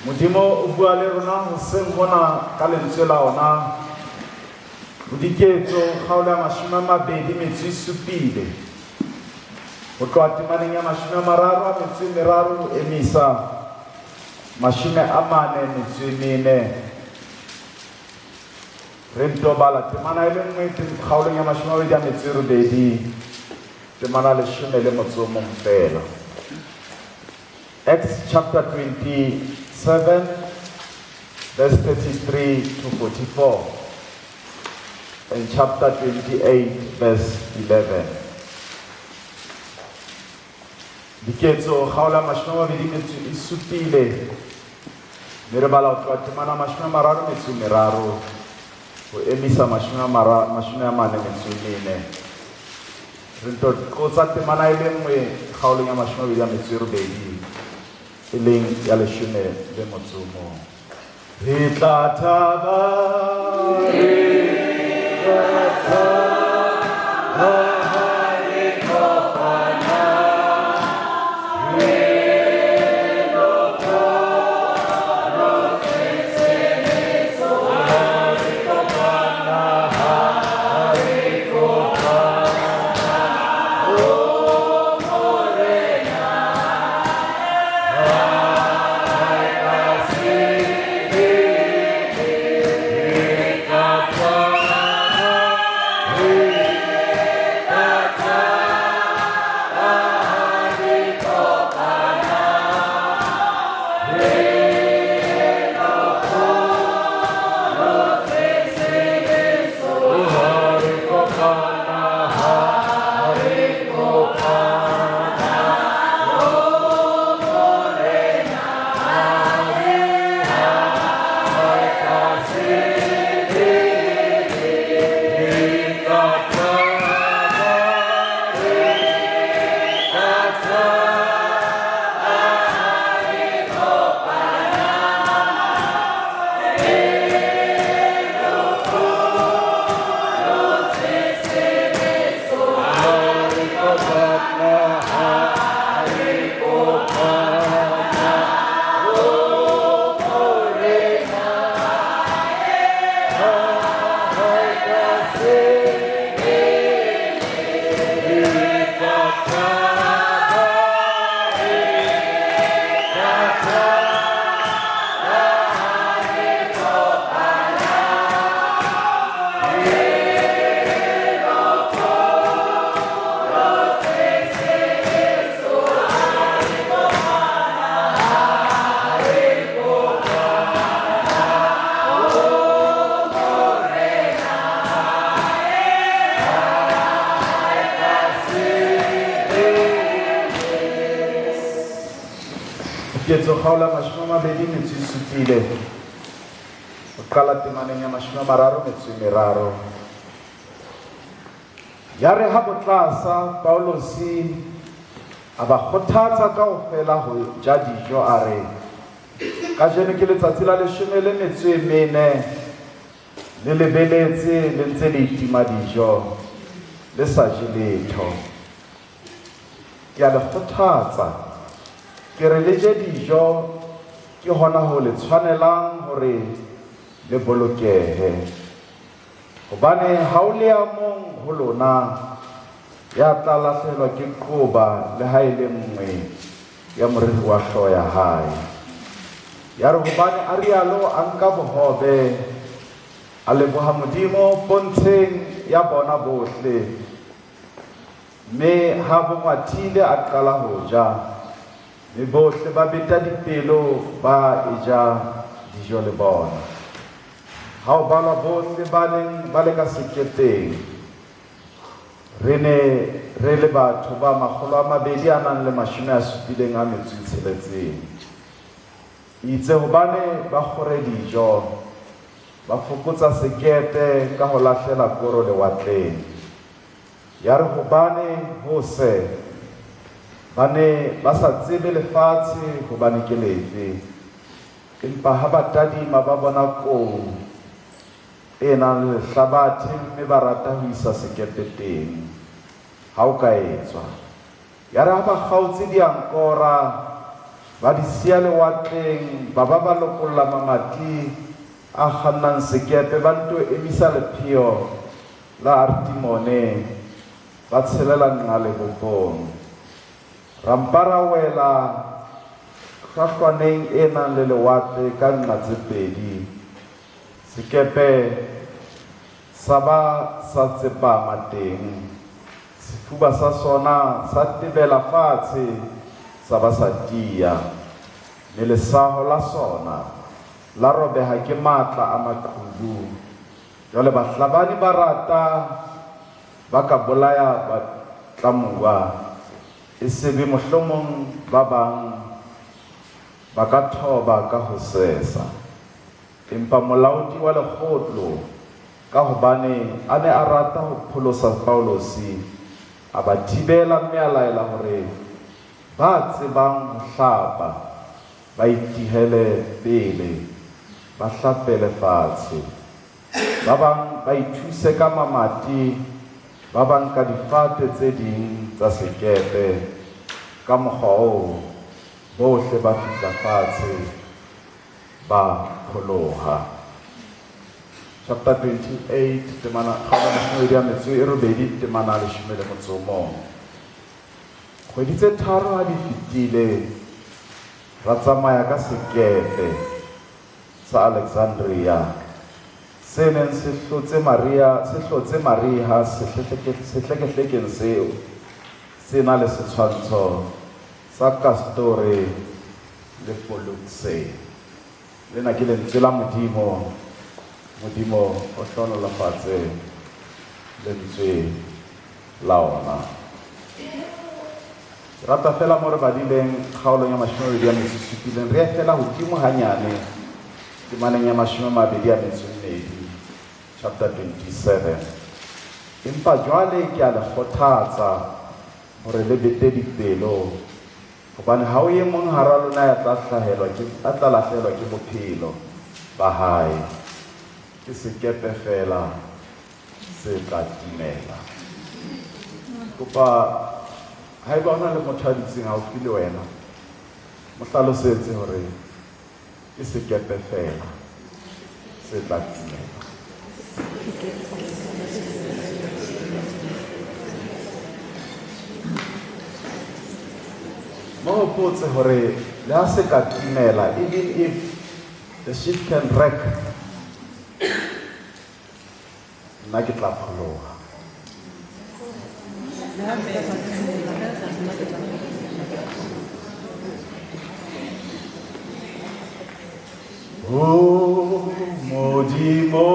Modimo o bua le rona hoseng hona ka lentswe la ona ho Diketso kgaolo ya 27 ho tloha temaneng ya 33 ho emisa 44. Re nto bala temana e le nngwe kgaolong ya 28, temana 11 feela. Acts chapter 27, verse 33 to 44, and chapter 28, verse 11. Diketso kgaolo ya 27, mme re bala ho tloha temana 33 ho emisa 44. Re nto qotsa temana e le nngwe kgaolong ya 28, e leng ya 11. Re tla thaba, re tla thaba ha re kopana, re lokolo tsetseletso, ha re kopana, ha re kopana, o Morena, ha ka sebele, re tla thaba, re tla thaba ha re kopana, re lokolo tsetseletso, ha re kopana, ha re kopana, o Morena, ha ka sebele, re tla thaba, re tla thaba ha re kopana, re lokolo tsetseletso, ha re kopana, ha re kopana, o Morena, ha ka sebele, re tla thaba, re tla thaba ha re kopana, re lokolo tsetseletso, ha re kopana, ha re kopana, o Morena, ha ka sebele. Diketso kgaolo ya 27, ho qala temaneng ya 33. Yare ha botlasa Paulosi a ba kgothatsa kaofela ho ja dijo, a re, kajeno ke letsatsi la 14, le lebeletse le ntse le itima dijo, le sa je letho. Ke a le kgothatsa, ke re le je dijo, ke hona ho le tshwanelang hore le bolokehe. Hobane ha o le ya mong ho lona ya tla lahlehelwa ke qoba le ha e le nngwe ya moriri wa hlooho ya hae. Ya re hobane a rialo, a nka bohobe, a leboha Modimo pontsheng ya bona bohle. Mme ha bo ngwathile a qala ho ja, mme bohle ba beta dipelo ba eja dijo le bona. Ha o balwa bohle ba neng ba le ka sekepeng, re ne re le batho ba 276. Itse hobane ba kgore dijo, ba fokotsa sekepe ka ho lahlela koro lewatleng. Ya re hobane ho se, ba ne ba sa tsebe lefatshe hobane ke lefe, empa ha ba tadima ba bona kou e nang le lehlabathe, mme ba rata ho isa sekepe teng, ha o ka etswa. Ya re ha ba kgaotse diankora, Ba di siya lewatleng, ba ba ba lokolla mamati a kgannang sekepe, ba nto emisa lepheo la Artimone, ba tshelela nqa lebopong. Ra mpa ra wela hlwahlwaneng e nang le lewatle ka nqa tse pedi. Sekepe sa ba sa tsepama teng, sefuba sa sona sa tebela fatshe, sa ba sa tiya, mme lesaho la sona la robeha ke matla a maqhubu. Jwale bahlabani ba rata ba ka bolaya batlamuwa, e se be mohlomong ba bang ba ka thoba ka ho sesa. Empa molaodi wa lekgotlo, ka hobane a ne a rata ho pholosa Paulosi, a ba thibela mme a laela hore ba tsebang ho hlapa ba itihele pele, ba hlapele fatshe. Ba bang ba ithuse ka mamati, ba bang ka difate tse ding tsa sekepe. Ka mokgwa oo bohle ba fihla fatshe, ba pholoha. Chapter 28, temana kgaolo mashome a metso e robedi, temana leshome le motso o mong. Kgwedi tse tharo ha di fetile, ra tsamaya ka sekepe sa Alexandria se neng se hlotse Maria, se hlotse mariha sehlekehlekeng seo, se na le setshwantsho sa Kastore le Polukse. Lena ke lentswe la Modimo. Modimo o hlohonolofatse lentswe la ona. Ke rata fela mo re badileng kgaolong ya mashome a mabedi a metso e supileng, re ye fela hodimo hanyane temaneng ya mashome a mabedi a metso e mmedi, chapter 27. Empa jwale ke a le kgothatsa hore le bete dipelo, hobane ha o e mong hara lona ya tla hlahelwa ke, a tla lahlehelwa ke bophelo ba hae. Ke sekepe fela se tla timela. Kopa haeba o na le motho a dutseng haufi le wena, mo hlalosetse hore ke sekepe fela se tla timela. Mo hopotse hore le ha se ka timela, even if the ship can wreck, nna ke tla pholoha. O Modimo,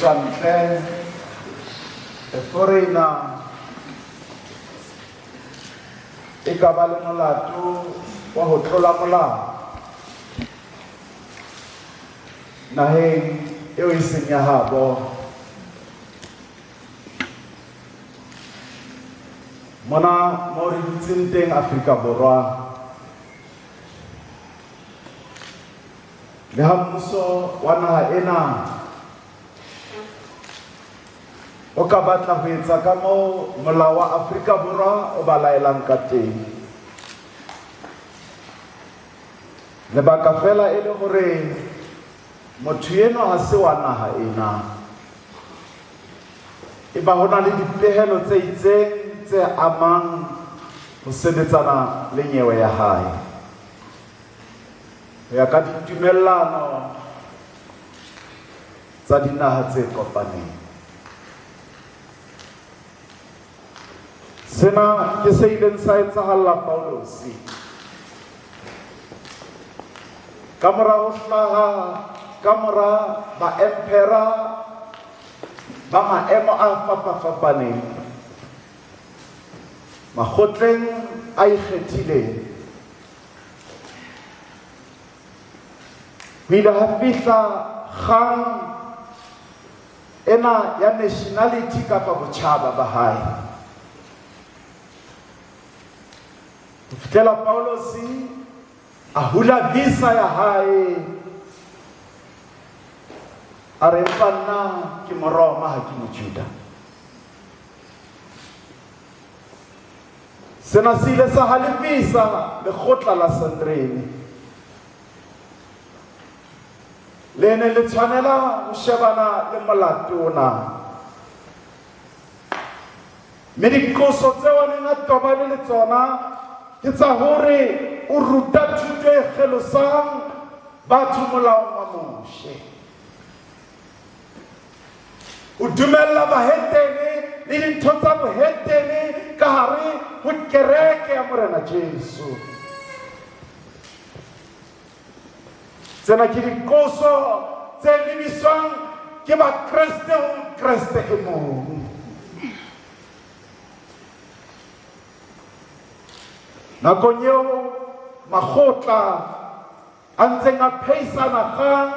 Letswantle, a foreigner e ka ba le molato wa ho tlola molao naheng eo e seng ya habo. Mona mo re dutseng teng Afrika Borwa, le ha mmuso wa naha ena o ka batla ho etsa ka moo molao wa Afrika Borwa o ba laelang ka teng. Lebaka fela e le hore motho enwa ha se wa naha ena. Eba ho na le dipehelo tse itseng tse amang ho sebetsana le nyewe ya hae. Ho ya ka ditumellano tsa dinaha tse kopaneng. Sena ke se ileng sa etsahalla Paulosi. Ka mora ho hlaha ka mora baemphera ba maemo a fapafapaneng makgotleng a ikgethileng, ho ile ha fihla kgang ena ya nationality kapa botjhaba ba hae. Ho fihlela Paulosi a hula visa ya hae, a re empa nna ke Moroma, ha ke Mojuda. Sena se ile sa halefisa lekgotla la Sanhedrin le ne le tshwanela ho shebana le molato ona. Mme diqoso tseo a neng a tobane le tsona ke tsa hore o ruta thuto e kgelosang batho molaong wa Moshe. O dumella bahetene le dintho tsa bohetene ka hare ho kereke ya Morena Jesu. Tsena ke diqoso tse lebiswang ke Bakreste ho Mokreste e mong. Nakong eo makgotla a ntseng a pheisana kgang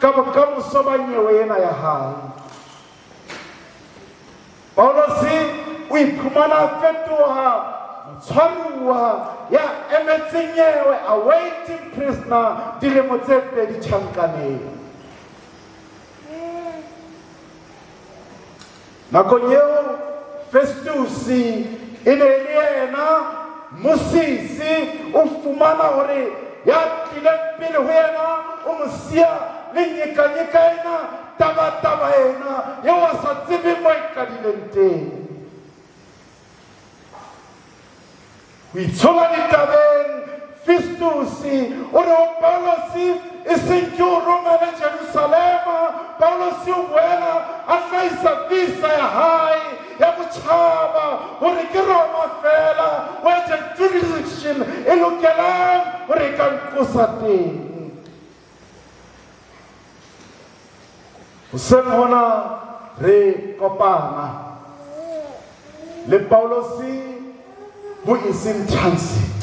ka bokamoso ba nyewe ena ya hae, Paulose o iphumana a fetoha motshwaruwa ya emetseng nyewe, a waiting prisoner, dilemo tse pedi tjhankaneng. Nakong eo Festusi e ne e le yena mmusisi, o fumana hore ya tlileng pele ho yena o mo siya le nyekanyeka ena, tabataba ena eo a sa tsebeng mo e qadileng teng. Ho itshola ditabeng, Festusi o re ho Paulosi, e seng ke o romele Jerusalema. Paulosi o boela a hlahisa visa ya hae ya botjhaba hore ke Roma feela ho etsa jurisdiction e lokelang hore e ka nqosa teng. Hoseng hona re kopana le Paulosi who is in transit.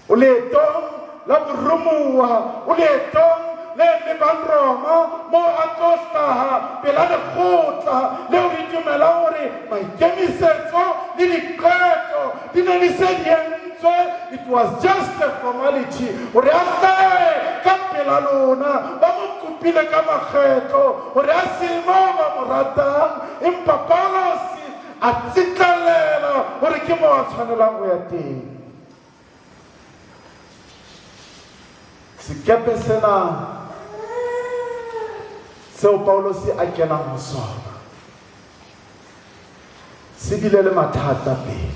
O leetong la boromuwa, o leetong le lebang Roma moo a tlo hlaha pela lekgotla leo re dumelang hore maikemisetso le diqeto di ne di se di entswe. It was just a formality hore a hlahe ka pela lona. Ba mo kopile ka makgetlo hore a se moo ba mo ratang, empa Paulosi a tsitlallela hore ke moo a tshwanelang ho ya teng. Sekepe sena seo Paulosi a kenang ho sona se bile le mathata pele.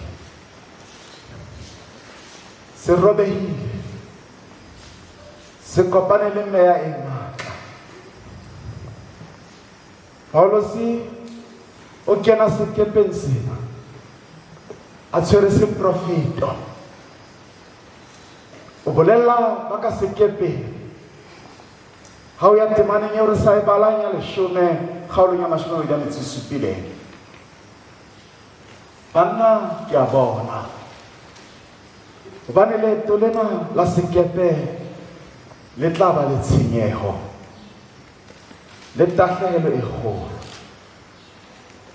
Se robehile, se kopane le meya e matla. Paulosi o kena sekepeng sena a tshwere seprofeto. O bolella ba ka sekepeng. Ha o ya temaneng eo re sa e balang ya leshome kgaolong ya 27, banna ke a bona hobane leeto lena la sekepe le tla ba le tshenyeho le tahlehelo e kgolo,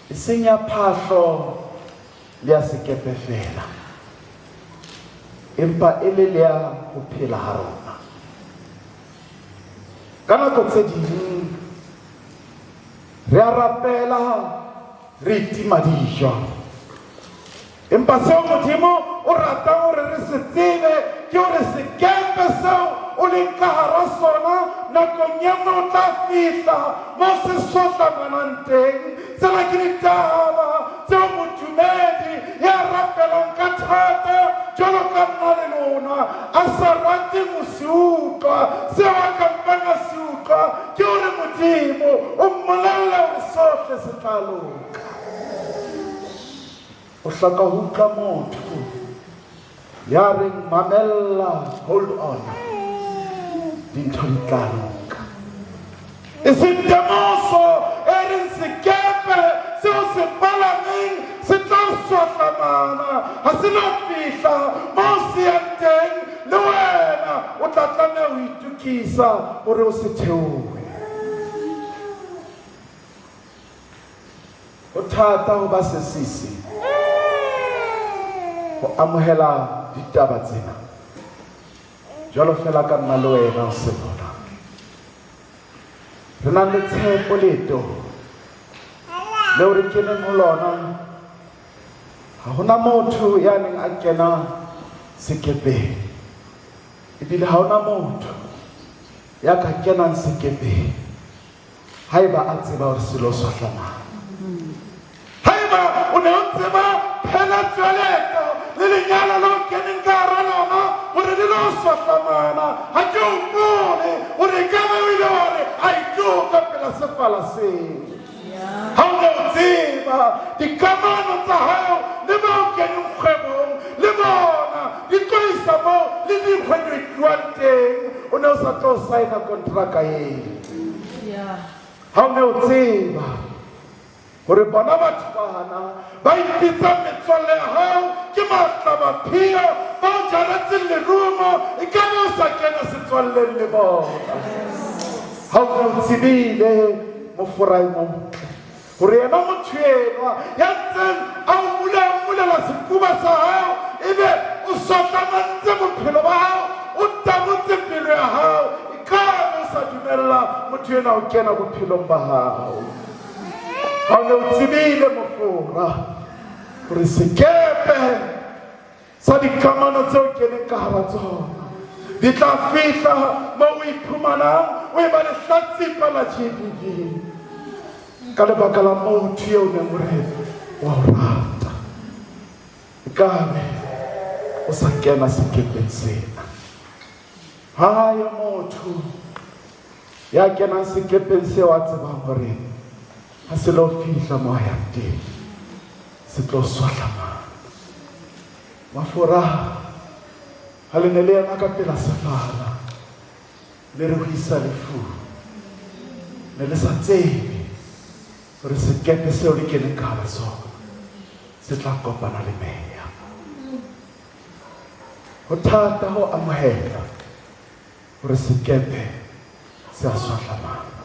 e seng ya phahlo le ya sekepe feela, empa e le le ya ho phela ha rona. Ka nako tse ding re a rapela re itima dijo, empa seo Modimo o ratang hore re se tsebe ke hore sekepe seo o leng ka hara sona nakong e nngwe o tla fihla mo se sohlamanang teng. Tsena ke ditaba tseo modumedi ya rapelang ka thata jwalo ka nna le lona a sa rateng ho se utlwa. Seo a ka mpang a se utlwa ke hore Modimo o mmolella hore sohle se tla loka. O hloka ho utlwa motho ya reng mamella, hold on, dintho di tla loka. E seng temoso e reng sekepe seo se palameng se tla swahlamana, ha se no fihla moo se yang teng, le wena o tla tlameha ho itokisa hore o se theohe. Ho thata ho ba sesisi ho amohela ditaba tsena jwalo fela ka nna le wena o se bona. Re nang le tshepo leetong leo re keneng ho lona. Ha hona motho ya neng a kena sekepeng, ebile ha hona motho ya ka kenang sekepeng haeba a tseba hore selo swahlamana. Haeba o ne o tseba pheletso ya leeto le lenyalo le o keneng ka hara lona hore le lo swahlamana, ha ke hopole hore e ka be o ile wa re a itoka pela sefala seo. Ha o ne o tseba dikamano tsa hao le ba o keneng kgwebong le bona di tlo isa moo le dikgwedi di tluwang teng, o ne o sa tlo saena kontraka eo. Ha o ne o tseba hore bona batho bana ba ipitsang metswalle ya hao ke mahlabaphio ba o jaretseng lerumo, e ka be o sa kena setswalleng le bona. Ha o ne o tsebile moforai motle hore yena motho enwa ya ntseng a o bula mmulela sefuba sa hao, ebe o sotlamantse bophelo ba hao, o tabotse pelo ya hao, e ka be o sa dumella motho enwa ho kena bophelong ba hao. Ha o ne o tsebile mofora hore sekepe sa dikamano tseo keneng ka hara tsona di tla fihla moo o iphumanang o e ba lehlatsipa la GBV ka lebaka la motho eo neng o re wa o rata, e ka be o sa kena sekepeng sena. Ha yo motho ya kenang sekepeng seo a tsebang hore ha se lo fihla mo a yang teng se tlo swahlamana. Mafora ha le ne le ema ka pela sefala le re ho isa lefung, ne le sa tsebe hore sekepe seo le keneng ka hara sona se tla kopana le meya. Ho thata ho amohela hore sekepe se a swahlamana.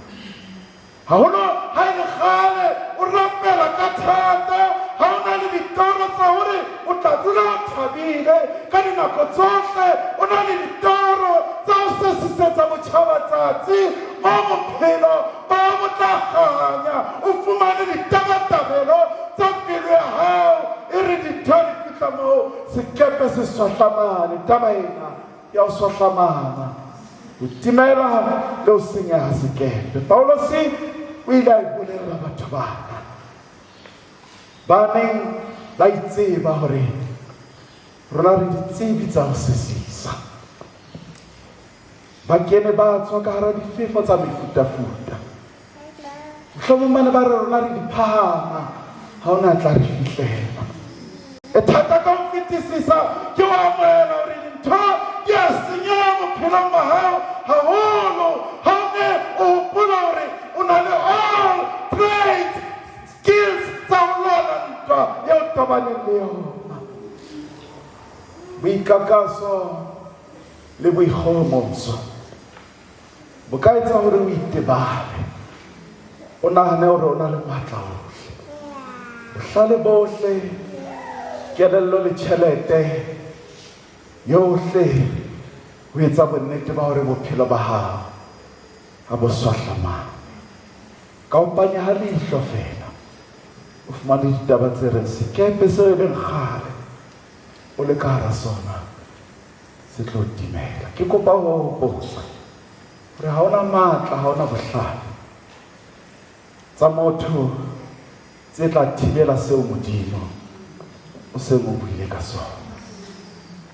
Haholo ha e le kgale o rapela ka thata, ha o na le ditoro tsa hore o tla dula o thabile ka dinako tsohle, o na le ditoro tsa ho sesisetsa botjhabatsatsi mo bophelo ba bo tla kganya, o fumane ditabatabelo tsa pelo ya hao, e re dintho di fihla moo sekepe se swahlamane. Taba ena ya ho swahlamana, ho timela le ho senyeha sekepe, Paulose o ile a e bolella batho bana ba neng ba itseba hore rona re ditsebi tsa ho sesisa. Ba kene ba tswa ka hara difefo tsa mefutafuta, mohlomong ba ne ba re rona re diphahama, ha o na tla re fihlela. E thata ka ho fetisisa ke ho amohela hore dintho di a senyeha bophelong ba hao, haholo ha o ne o hopola hore o na le all trades skills tsa ho lwana ntwa eo tobaneng le yona. Boikakaso le boikgohomoso bo ka etsa hore o itebale, o nahane hore o na le matla ohle, bohlale bohle, kelello le tjhelete yohle ho etsa bonnete ba hore bophelo ba hao ha bo swahlamane. Ka ho panya ha leihlo feela, o fumane ditaba tse reng sekepe seo e leng kgale o le ka hara sona se tlo timela. Ke kopa ho hopotsa hore ha ona matla, ha ona bohlale tsa motho tse tla thibela seo Modimo o seng o buile ka sona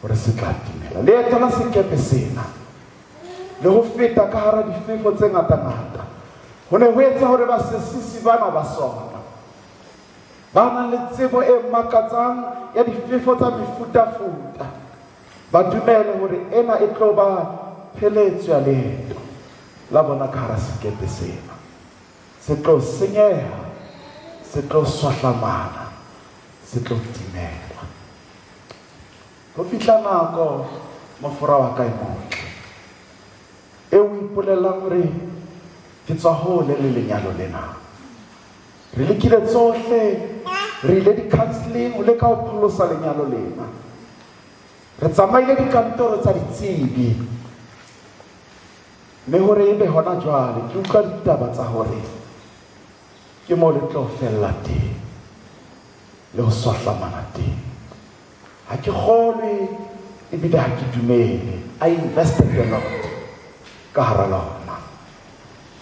hore se tla timela. Leeto la sekepe sena le ho feta ka hara difefo tse ngata-ngata ho ne ho etsa hore basesisi bana ba sona ba nang le tsebo e makatsang ya difefo tsa mefutafuta ba dumele hore ena e tlo ba pheletso ya leeto la bona ka hara sekepe sena. Se tlo senyeha, se tlo swahlamana, se tlo timela. Ho fihla nako mofora wa ka e motle eo o ipolellang hore ke tswa hole le lenyalo lena. Re lekile tsohle, re ile di-counseling ho leka ho pholosa lenyalo lena. Re tsamaile dikantoro tsa ditsebi. Mme hore ebe hona jwale ke utlwa ditaba tsa hore ke moo le tlo fella teng le ho swahlamana teng. Ha ke kgolwe ebile ha ke dumele. I invested a lot ka hara lona.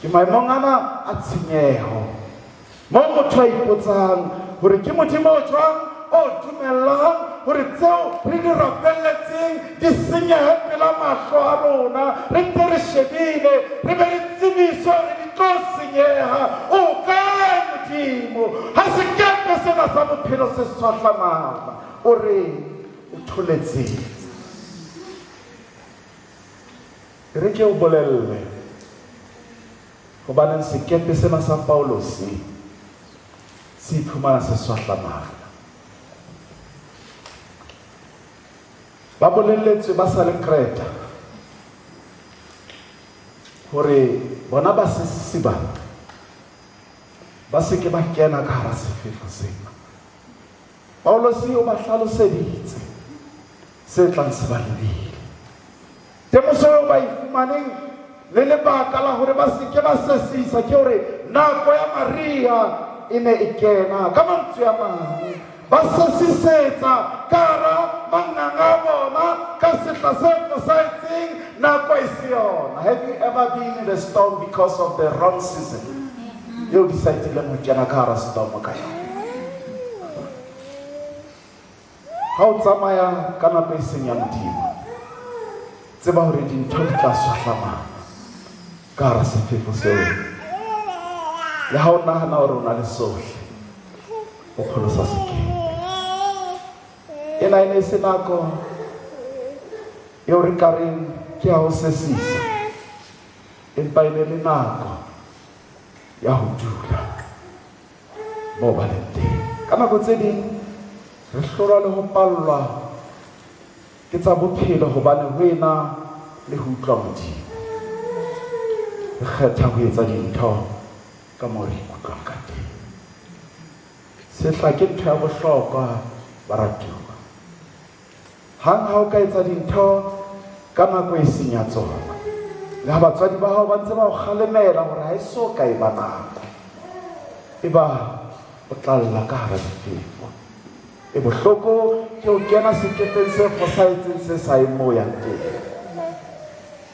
Ke maemong ana a tshenyeho moo motho a ipotsang hore ke Modimo o jwang o dumellang hore tseo re di rapelletseng di senyehe pela mahlo a rona re ntse re shebile, re be re tsebiswe hore di tlo senyeha. O kae Modimo ha sekepe sena sa bophelo se swahlamana? O re o tholetseng? E re ke o bolelle hobaneng sekepe sena sa Paulose se iphumana se swahlamana. Ba bolelletswe ba sa le Kreta hore bona basesisi bana ba se ke ba kena ka hara sefefo sena. Paulose o ba hlaloseditse se tlang se ba lebile. Temoso eo ba e fumaneng le lebaka la hore ba se ke ba sesisa ke hore nako ya mariha e ne e kena. Ka mantswe a mang, ba sesisetsa ka hara manganga a bona ka sehla se fosahetseng, nako e se yona. Have you ever been in a storm because of the wrong season? Eo decide-ileng ho kena ka hara storm ka yona. Ha o tsamaya ka nako e seng ya Modimo, tseba hore dintho di tla swahlamana ka hara sefefo seo. Le ha o nahana hore o na le sohle, o pholosa sekepe. Ena e ne e se nako eo re ka reng ke ya ho sesisa, empa e ne le nako ya ho dula moo ba leng teng. Ka nako tse ding re hlolwa le ho pallwa ke tsa bophelo hobane ho ena le ho utlwa Modimo, re kgetha ho etsa dintho ka moo re ikutlwang ka teng. Sehla ke ntho ya bohlokwa, baratuwa. Hang ha o ka etsa dintho ka nako e seng ya tsona, le ha batswadi ba hao ba ntse ba o kgalemela hore ha e so ka e ba nako, eba o tla lla ka hara difefo. E bohloko ke ho kena sekepeng se fosahetseng se sa yeng moo o yang teng.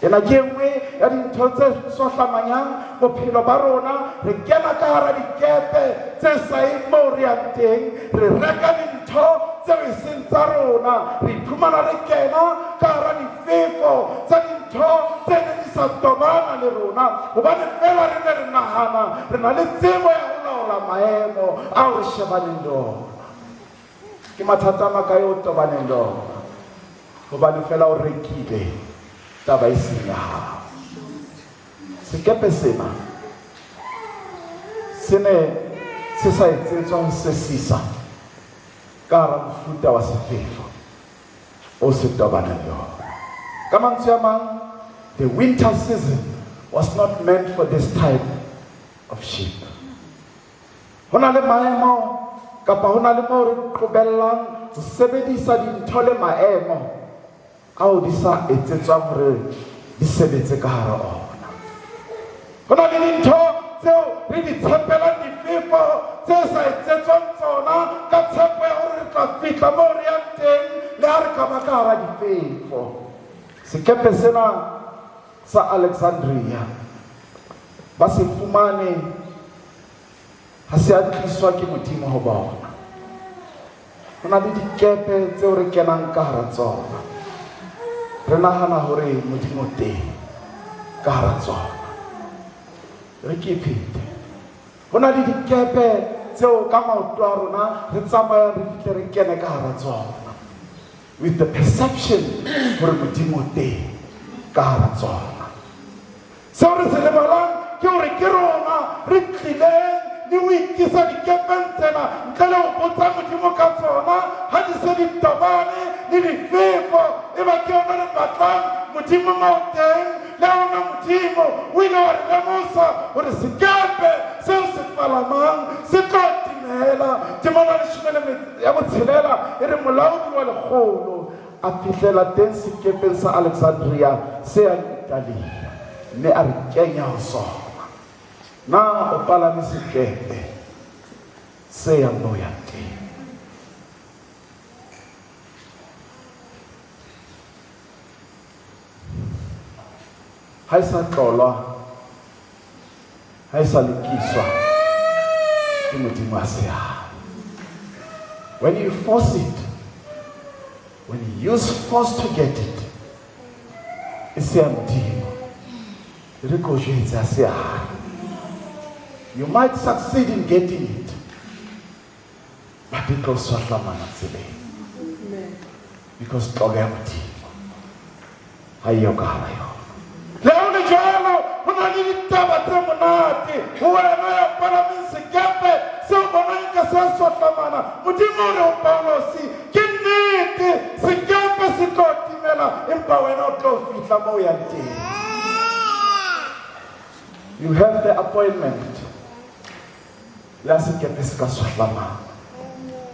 Ena ke e nngwe ya dintho tse sohlamanyang bophelo ba rona. Re kena ka hara dikepe tse sa yeng moo re yang teng. Re reka dintho tseo e seng tsa rona. Re iphumana re kena ka hara difefo tsa dintho tse neng di sa tobana le rona hobane feela re ne re nahana re na le tsebo ya ho laola maemo ao re shebaneng le ona. Ke mathata a makae o tobaneng le ona hobane feela o rekile taba e seng ya hao. Sekepe sena se ne se sa etsetswa ho sesisa ka hara mofuta wa sefefo o se tobaneng le ona. Ka mantswe a mang, the winter season was not meant for this type of ship. Ho na le maemo kapa ho na le moo re qobellang ho sebedisa dintho le maemo ao di sa etsetswang hore di sebetse ka hara ona. Ho na le dintho tseo re di tshepelang difefo tse sa etsetswang tsona ka tshepo ya hore re tla fihla moo re yang teng le ha re ka ba ka hara difefo. Sekepe sena sa Alexandria ba se fumane ha se a tliswa ke Modimo ho bona. Ho na le dikepe tseo re kenang ka hara tsona, re nahana hore Modimo o teng ka hara tsona. Re ke phete. Ho na le dikepe tseo ka maoto a rona re tsamayang re fihle re kene ka hara tsona with the perception hore Modimo o teng ka hara tsona. Seo re se lebalang ke hore ke rona re tlileng le ho ikisa dikepeng tsena ntle le ho botsa Modimo ka tsona. Ha di se di tobane le difefo, eba ke yona re batlang Modimo moo teng. Le ona Modimo o ile wa re lemosa hore sekepe seo se palamang se tlo timela. Temana leshome le ya botshelela e re molaodi wa lekgolo A fihlela teng sekepeng sa Alexandria se yang Italia, mme a re kenya ho sona. Na o palame sekepe se yang moo yang teng? Ha e sa tlolwa, ha e sa lokiswa ke Modimo a se hae. When you force it, when you use force to get it, e se ya Modimo. Re ko jwetse a se hae. You might succeed in getting it, but e tlo swahlamana tseleng. Because tlolo ya Modimo ha eyo ka hara yona. Le ha ho le jwalo, ho na le ditaba tse monate ho wena ya palameng sekepe seo bonang ka se sohlamana. Modimo o re ho Paulosi, ke nnete sekepe se tlo timela, empa wena o tlo fihla moo o yang teng. You have the appointment. Le ha sekepe se ka swahlamana,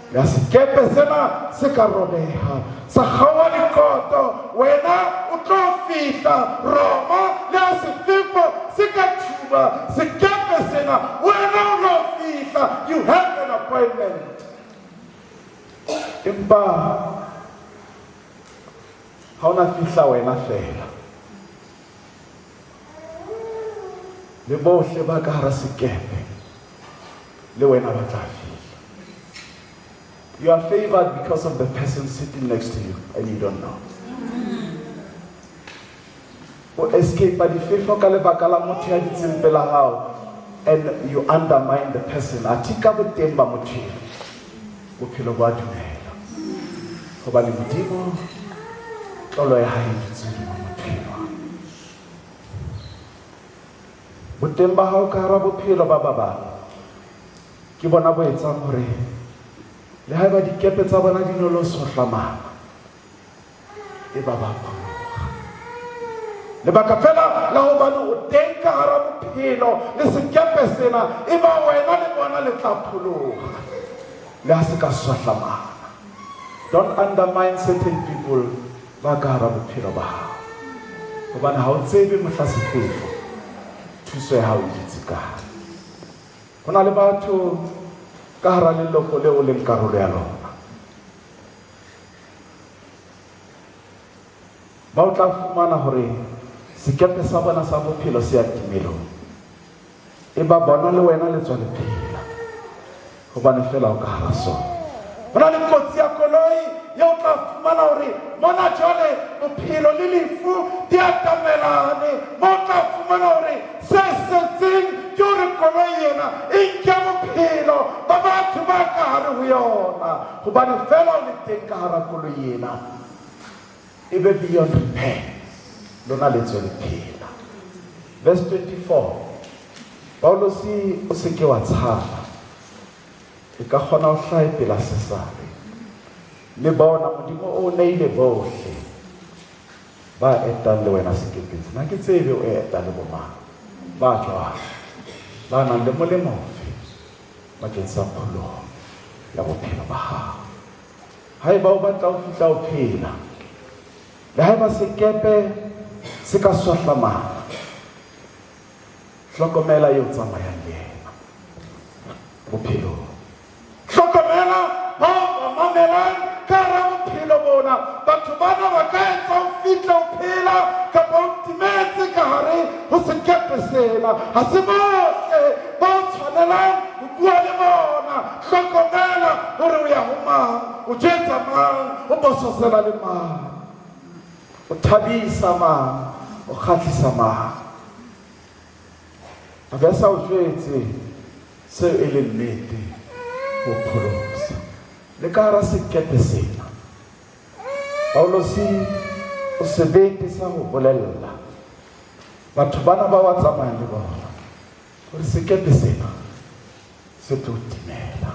le ha sekepe sena se ka robeha, sa kgaoha likoto, wena o tlo fihla Roma. Le ha sefefo se ka thuba sekepe sena, wena o lo fihla. You have an appointment. Empa ha o na fihla wena feela, le bohle ba ka hara sekepe le wena ba tla fihla. You are favored because of the person sitting next to you and you don't know. O escape difefo ka lebaka la motho ya dutseng pela hao and you undermine the person. Athe ka boteng ba motho eo, bophelo bo a dumela. Hobane Modimo tlolo ya hae e dutse hodima motho enwa. Boteng ba hao ka hara bophelo ba ba bang ke bona bo etsang hore le haeba dikepe tsa bona di no lo sohlamana, e ba ba phologa. Lebaka fela la hobane o teng ka hara bophelo le sekepe sena, e ba wena le bona le tla phologa le ha se ka sohlamana. Don't undermine certain people ba ka hara bophelo ba hao, hobane ha o tsebe mohla sefefo thuso ya hao e dutse kae. Ho na le batho ka hara leloko leo o leng karolo ya lona ba o tla fumana hore sekepe sa bona sa bophelo se ya timelong, e ba bona le wena le tswa le phela hobane fela o ka hara sona. Ho na le kotsi ya koloi ye o tla fumana hore mona jwale bophelo le lefu di atamelane, mo o tla fumana hore se setseng ke hore koloi ena e nke bophelo ba batho ba ka hare ho yona, hobane fela o le teng ka hara koloi ena e be beyond repair, lona le tswe le phela. Verse 24. Paulosi o se ke wa tshaba. E ka kgona ho hlahe pela Sesare. Le bona Modimo o neile bohle ba etang le wena sekepeng sena. Ha ke tsebe o eta le bomang ba jwalo ba nang le molemo ofe bakeng sa pholoho ya bophelo ba hao. Haeba o batla ho fihla o phela, le haeba sekepe se ka swahlamana, hlokomela eo tsamayang le yena bophelong. Hlokomela bao ba mamelang ka hara bophelo bona. Batho bana ba ka etsa o fihle o phela kapa o timetse ka hare ho sekepe sena. Ha se bohle ba o tshwanelang ho bua le bona. Hlokomela hore o ya ho mang, o jetsa mang, o bososela le mang, o thabisa mang, o kgahlisa mang. A be a sa o jwetse seo e leng nnete ho pholosa. Le ka hara sekepe sena, Paulosi o sebete sa ho bolella batho bana ba wa tsamayang le bona hore sekepe sena se tlo timela.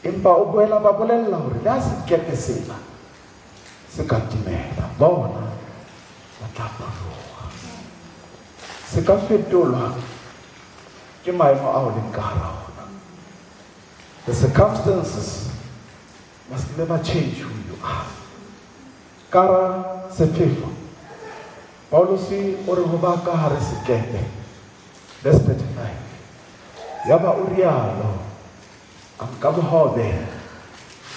Empa o boela ba bolella hore le ha sekepe sena se ka timela, bona ba tla pholoha. Se ka fetolwa ke maemo ao leng ka hara ona. The circumstances must never change who you are. Kara sefefo, Paulosi o re ho ba ka hare sekepe, verse 35. Yaba o rialo, a nka bohobe,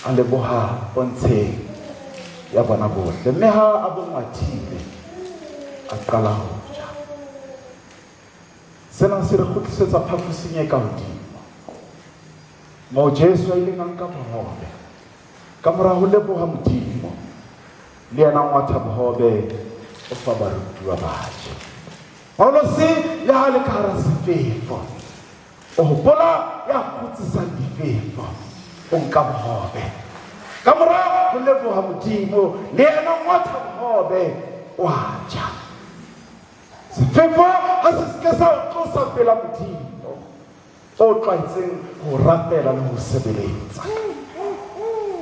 a leboha pontsheng ya bona bohle, mme ha a bo ngwathile, a qala ho ja. Sena se re kgutlisetsa phaposing e ka hodimo, moo Jesu a ileng a nka bohobe. Ka mora ho leboha Modimo, le yena a ngwatha bohobe, o fa barutuwa ba je. Paulose le ha le ka hara sefefo, o hopola ya kgutsisang difefo, o nka bohobe. Ka mora ho leboha Modimo, le yena a ngwatha bohobe, o a ja. Sefefo ha se seke sa o tlosa pela Modimo o tlwaetseng ho rapela le ho sebeletsa.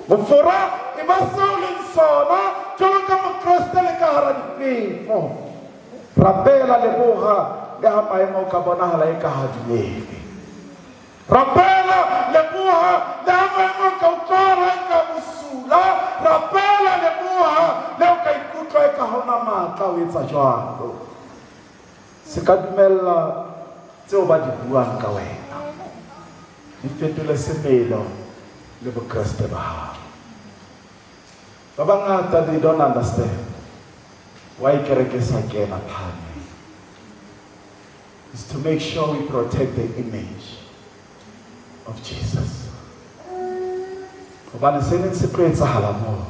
Mofora e ba seo leng sona jwalo ka Mokreste le ka hara difefo. Rapela, leboha le ha maemo o ka bonahala e ka ha dumele. Rapela, leboha le ha maemo o ka utlwahala e ka bosula. Rapela, leboha le o ka ikutlwa e ka ha ona matla o etsa jwalo. Se ka dumella tseo ba di buang ka wena di fetole semelo le bokreste ba hao. Ba bangata they don't understand why kereke sa kena phahameng. Is to make sure we protect the image of Jesus. Hobane se neng se tlo etsahala moo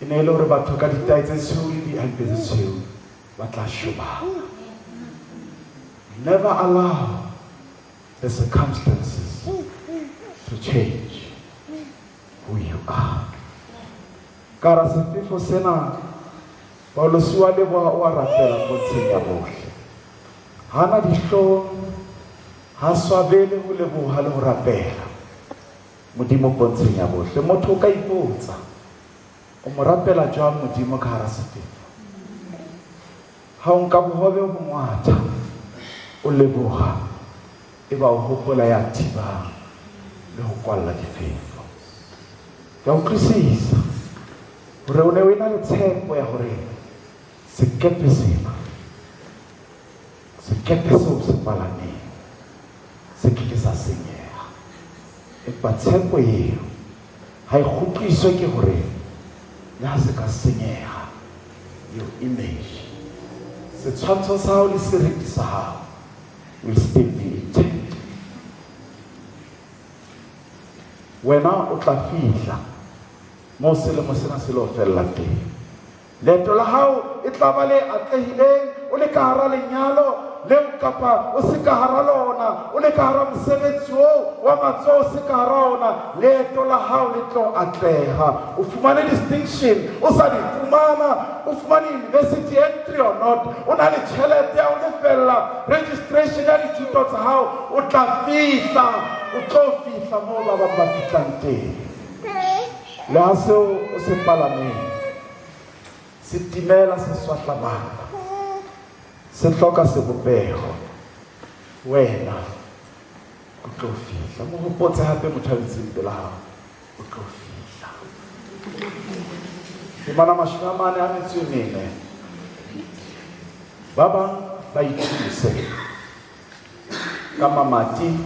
e ne e le hore batho ka ditae tse tshweu le dihempe tse tshweu ba tla shobana. Never allow the circumstances to change who you are. Ka hara sefefo sena, Paulosi wa leboha o a rapela pontsheng ya bohle. Hana dihlong, ha swabele ho leboha le ho rapela Modimo pontsheng ya bohle. Motho o ka ipotsa, o mo rapela jwang Modimo ka hara sefefo? Ha o nka bohobe o bo ngwatha, o leboha, eba o hopola ya thibang le ho kwalla difefo. Ke a utlwisisa hore o ne o ena le tshepo ya hore sekepe sena, sekepe seo se palameng se ke ke sa senyeha. Empa tshepo eo ha e kgutliswe ke hore le ha se ka senyeha, your image, setshwantsho sa hao le seriti sa hao will still be intact. Wena o tla fihla moo selemo sena se lo fella teng. Leeto la hao e tla ba le atlehileng o le ka hara lenyalo. leo kapa o se ka hara lona, o le ka hara mosebetsi oo wa matsoho o se ka hara ona, leeto la hao le tlo atleha. O fumane distinction, o sa di fumana, o fumane university entry or not, o na le tjhelete ya ho lefella registration ya dithuto tsa hao, o tla fihla, o tlo fihla moo ba bang ba fihlang teng. Le ha seo o se palameng se timela, se swahlamana, se hloka sebopeho, wena o tlo fihla. Mo hopotse hape motho a dutseng pela hao, o tlo fihla. Temana 44. Ba bang ba ithuse ka mamati,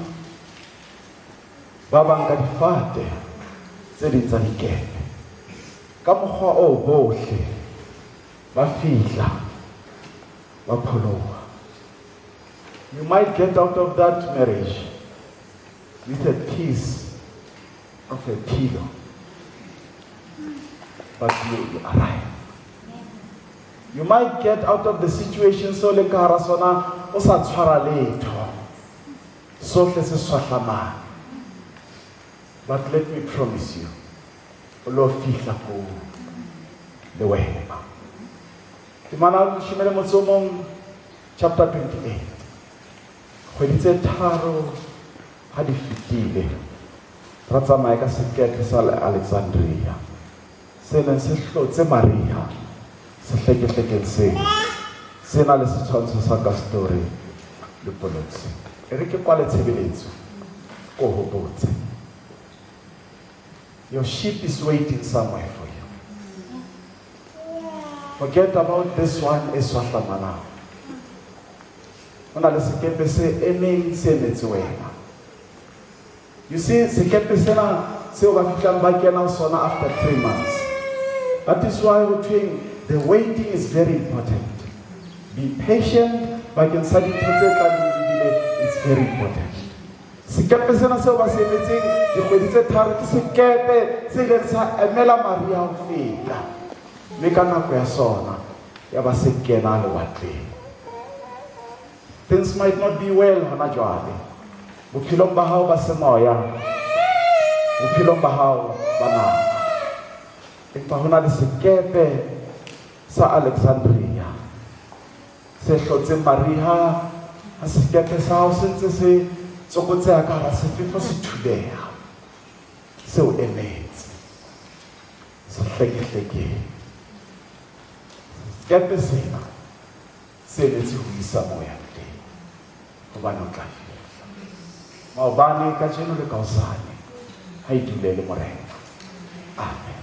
ba bang ka difate tse ding tsa dikepe. Ka mokgwa oo bohle ba fihla ba pholoha. You might get out of that marriage with a piece of a pillow, but you arrive. You might get out of the situation so le ka hara sona o sa tshwara letho, sohle se swahlamane, but let me promise you, o lo fihla ko le wena. Temana 11, chapter 28. Kgwedi tse tharo ha di fetile, ra tsamaya ka sekepe sa Alexandria se neng se hlotse mariha sehlekehlekeng seo, se na le setshwantsho sa Kastori le Polotsi. E re ke kwale tshebeletso, ko hopotse. Your ship is waiting somewhere for you. Forget about this one e swahlamanang. Ho na le sekepe se emeng se emetse wena. You see, sekepe sena seo ba fihlang ba kena ho sona after 3 months. That is why ho thweng the waiting is very important. Be patient bakeng sa dintho tse tlang di lebile, it's very important. Sekepe sena seo ba se emetseng dikgwedi tse tharo ke sekepe se ileng sa emela mariha ho feta. Mme ka nako ya sona ya ba se kena lewatleng. Things might not be well hona jwale. Bophelong ba hao ba semoya, bophelong ba hao ba nama. Empa ho na le sekepe sa Alexandria se hlotseng mariha. Ha sekepe sa hao se ntse se tsokotseha ka hara sefefo se thubeha, seo emetse sehlekehlekeng. Sekepe sena se emetse ho isa moya teng, hobane o tla fihla. Maobane, kajeno le kaosane, ha e dule le Morena. Amen.